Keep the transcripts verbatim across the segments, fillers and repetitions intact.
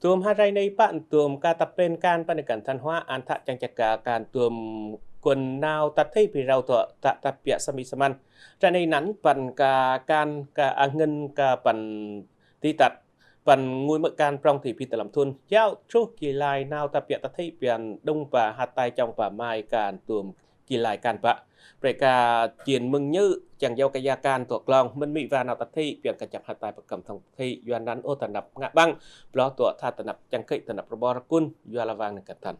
Tuôm ha rai nây păng tuôm ka tăp pên kan păng nây kan than hoa ăn thă chăng chă ka kan tuôm kuôn nau ta thê pi rau tuă ta ta piă sa mi sa măn. Rai nây năn păng ka kan ka a ngân ka păng ti tăt păng ngui mơ̆ kan prong ti pi ta lăm thun. Yau truh ki lai nau ta piă ta thê pian đŭng pa ha tai chong pa mai kan tuôm ki lai kan pă. Brei ka jên mưng nhơ chăng yau ka ya kan tuă klong mĭn mi va nau ta thê pian ka chăp ha tai pa kam thong thê yua năn ôh ta năp ngă băng bloh tuă tha ta năp chăng kê̆ ta năp rơbor kun yua la vang nây kan than.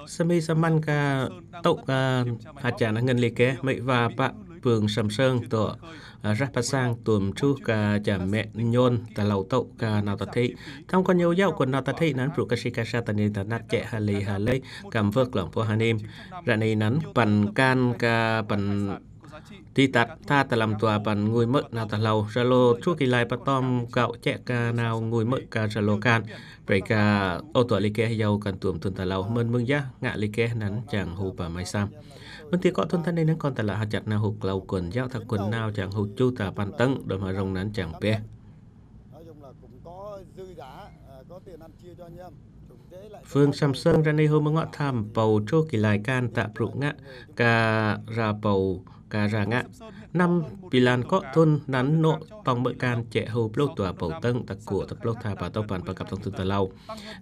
Sa mi sa măn ka tŭ ka ha chăn ngân lê keh mi va pă pưng Sam Sơng tuă, a, rah pa sang tuôm truh ka chăm mĕ nhôn ta lau tŭ ka nau ta thê. Thong kon yau yau kuôn nau ta thê năn brŭ ka si ka sa ta ni ta năp chĕ ha lê ha lê kam vơk klong pô ha nim. Rai nây năn păng kan ka păng ti tăt tha ta lăm tuă păng ngui mơ̆ nau ta lau. Sa lô truh ki lai pa tom gao chĕ ka nau ngui mơ̆ ka sa lô kan. Brei ka ôh tuă lê keh yau kan tuôm thun ta lau. Mĭn mưng yah ngă lê keh năn chăng hu pa mai sam. Mĭn ti kŏ thun than nây năn kon ta lah ha chăt nau hu klâu kuôn yau tha kuôn nau chăng hu chu ta păng tơ̆ng đom ha rong năn chăng peh. Phường Sam Sơng rai nây hu mơ̆ ngŏ tham pâu truh ki lai kan ta brŭ ngă ka ra pâu ka ra ngă. Năm pi lan kŏ thun năn nô̆ tong mơ̆ kan chĕ hu pluh tuă pâu tơ̆ng ta kuă ta pluh tha pa tâu păn pa kăp tong thun ta lau.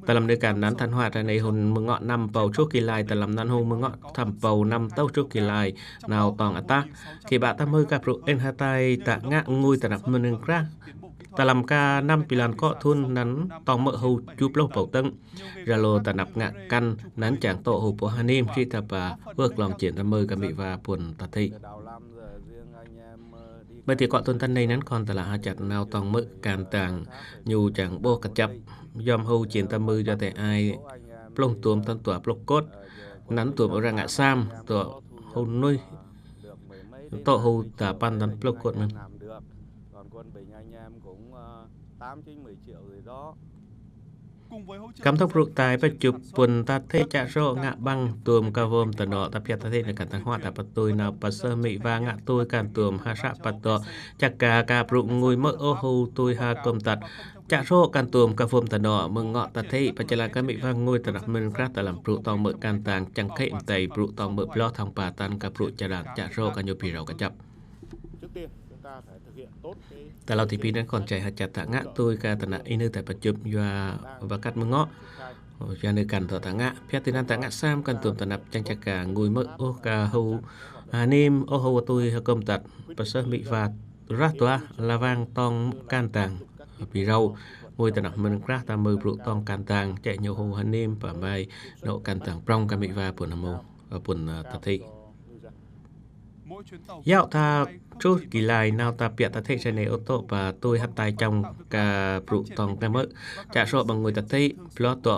Ta lăm nây kan năn than hoa rai nây hu mơ̆ ngŏ năm pâu truh ki lai ta lăm năn hu mơ̆ ngŏ tham pâu năm tâu truh ki lai nau tong a ta. Khi ba ta mơ ka brŭ ên ha tai ta ngă ngui ta năp mơnưng krah. Ta lăm ka năm pi lan kŏ thun năn tong mơ̆ hu chu pluh pâu tơ̆ng. Ra lô ta năp ngă kan năn chăng tŏ hu pô ha nim si ta pa vơk klong jên ta mơ ka mi va puôn ta thê. Mơ̆ ti kŏ thun than nây năn kon ta lah ha chăt nau tong mơ̆ kan tang ñu chăng bô ka chăp. Yom hu jên ta mơ yua te ai plông tuôm tăn tuă pluh kôt. Năn tuôm ura ngă sam tuă hu nuih tŏ hu ta păn tăn pluh kôt mơ̆n. Kam thong brŭ tai pa chup puôn ta thê chă sŏ ngă băng tuôm ka vôm ta nŏ ta piă ta thê nây kan than hoa ta pa tui nau pa sơh mi va ngă tui kan tuôm ha săk pa tŏ. Chă ka ka brŭ ngui mơ̆ ôh hu tui ha kơm tăt. Chă sŏ kan tuôm ka vôm ta nŏ mơ̆ ngŏ ta thê pa čơlan ka mi va ngui ta năp mơnưng krah ta lăm brŭ tong mơ̆ kan tang chăng kê̆ mtei brŭ tong mơ̆ bloh thong pa tăn ka brŭ čơlan chă sŏ ka ñu pi rau ka chăp. Ta lau ti pi năn kon chai ha chăt ta ngă tui ka ta năp i nư ta pa chup yua va kăt mơ̆ ngŏ. Yua nư kan tŏ ta ngă. Piă ti năn ta ngă sam kan tuôm ta năp chăng chă ka ngui mơ̆ ôh ka hu ha nim ôh hu tui ha kơm tăt. Pa sơh mi va rah tuă la vang tong kan tang pi rau. Ngui ta năp mơnưng krah ta mơ brŭ tong kan tang chĕ ñu hu ha nim pa mai nŏ kan tang prong ka mi va puôn ha mô, a, puôn, a, ta thê. Yau tha truh ki lai nau ta piă ta thê sa nây ôh tŏ pa tui ha tai chong ka brŭ tong ka mơ̆. Chă sŏ băng ngui ta thê, bloh tŏ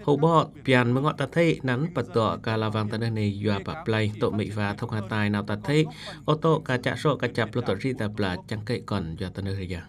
hu bŏ pian mơ̆ ngŏ ta thê, năn pa tŏ ka la vang ta nơh nây yua pa play tŏ mi va thong ha tai nau ta thê, ôh tŏ ka chă sŏ ka chăp bloh tŏ ri ta pla chăng kê̆ kon yua ta nơh ri ya.